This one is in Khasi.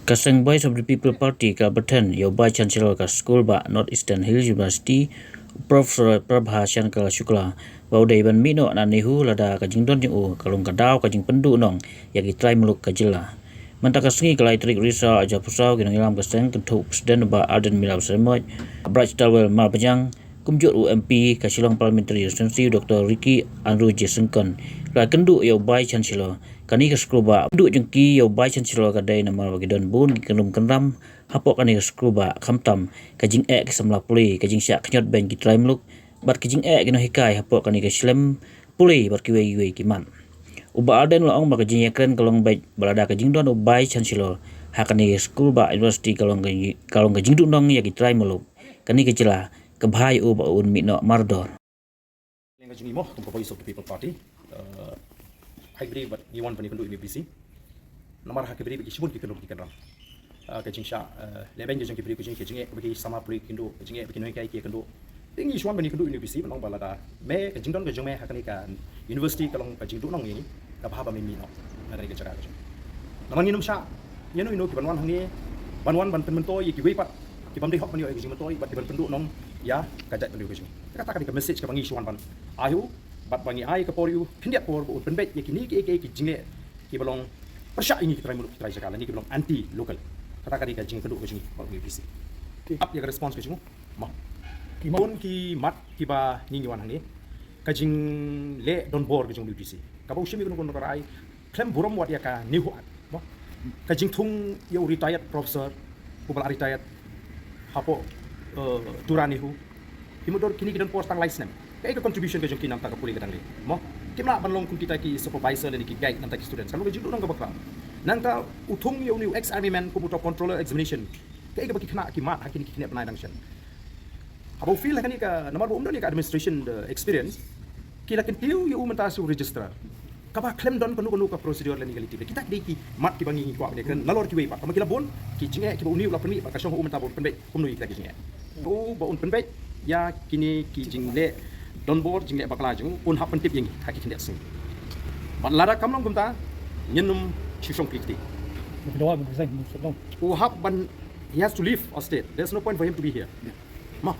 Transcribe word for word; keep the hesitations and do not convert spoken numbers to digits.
Ka seng Voice of the People Party ka bthen ïa u Vice Chancellor ka skul ba North Eastern Hill University, Professor Prabha Shankar Shukla, ba u dei ban mih noh na NEHU lada ka jingdon jong u ka long ka daw ka jingpynduh nong ïa ki trai muluk ka jylla. Mynta ka sngi ka lai tarik Risaw arhajar arphew saw, ki nongïalam ka seng kynthup u President Bah Ardent Miller Basaiawmoit, Bright Stalwell Marbaniang, kumjuh u M P ka Shillong Parliamentary Constituency u Doktor Ricky Andrew J Syngkon, la kynduh ïa u Vice Chancellor. Kane ka skrewbah kynduh jong ki ïa u Vice Chancellor ka dei namar ba ki don bun ki kynrum kynram hapoh kane ka skrewbah, khamtam ka jingeh ki samla pule, ka jingshah khñiot beiñ ki trai muluk, bad ka jingeh ki nonghikai hapoh kane ka shlem pule bad kiwei kiwei ki mat. U Bah Ardent u la ong ba ka jingïakren ka long beit ba lada ka jingdon u Vice Chancellor ha kane ka skrewbah university ka long ka, ka long ka jingduh nong ïa ki trai muluk, kane ka jylla ka bha ïa u ba un mih noh mardor. Leng ka jong ngi mo, kum ka Voice of the People Party, eh, ha ki bri ba ngi wan ban ïakynduh ïa une u VC. Namar ha ki bri ba ki shibun ki kynrum ki kynram. Eh, ka jingshah, eh, lehbeiñ ka jong ki bri ka jong ki, ka jingeh ba ki samla pule ki kynduh, ka jingeh ba ki nonghikai ki kynduh. Te ngi shu wan ban ïakynduh ïa une u VC ban ong ba lada me, ka jingdon ka jong me ha kane ka university ka long ka jingduh nong ïa ngi, ka bha ba me mih noh na kane ka jaka ka jong. Namar ngim shah ïa no ïa no ki ban wan hangne ban wan ban pynmyntoi ïa kiwei pat ki bym dei hok ban ïoh ïa ka jingmyntoi bad ki ban pynduh nong ïa ka jaitbynriew ka jong. Kata ka dei ka message kaba ngi shu wan ban ai ha u, bad ba ngi ai ka por ïa u khyndiat por ba un pynbeit ïa kine kiei kiei ki jingleh kiba long pyrshah ïa ngi ki trai muluk ki trai jaka, lane kiba long anti local. Kata ka dei ka jingkynduh ka jong ngi bad une u VC. Ap ïa ka response ka jong u. Mo. Ki bun ki mat kiba ngi ngi wan hangne, ka jingleh donbor ka jong une u VC, kaba u shim ïa kano kano ka rai khlem burom wat ïa ka NEHU Act, mo. Ka jingthung ïa u retired professor uba la retired hapoh, eh, Tura NEHU. Ki mutdur kine ki donbor tang lai snem. Kaei ka contribution ka jong ki na ka bynta ka pule ka dang leh, mo? Kim lah ban long kum kita ki supervisor lane ki guide na ka bynta ki students. Ka long ka jingduh nong kaba khraw. Nangta u thung ïa une u ex army man kum u top controller examination. Kaei kaba ki khynnah ki mad ha kine ki khyndiat bnai dang shen. Haba u fail ha kane ka, namar ba um don ïa ka administration, eh, experience, ki la kyntiew ïa u mynta sha u registrar. Kaba khlem don kano kano ka procedure lane ka legality. Kita ki dei ki mat kiba ngi ngi kwah ban ïakren, nalor kiwei pat. Namar ki la bun ki jingeh kiba une u la pynmih bad ka shong ha u mynta ba un pynbeit kumno ïa kita ki jingeh. U ba un pynbeit ïa kine ki jingleh donbor, jingleh bakla jong u, un hap pyntip ïa ngi ha ki khyndiat sngi. Bad lada kam long kumta, ngin ym shu shong plie kti. U hap ban, he has to leave our state. There's no point for him to be here. Mo.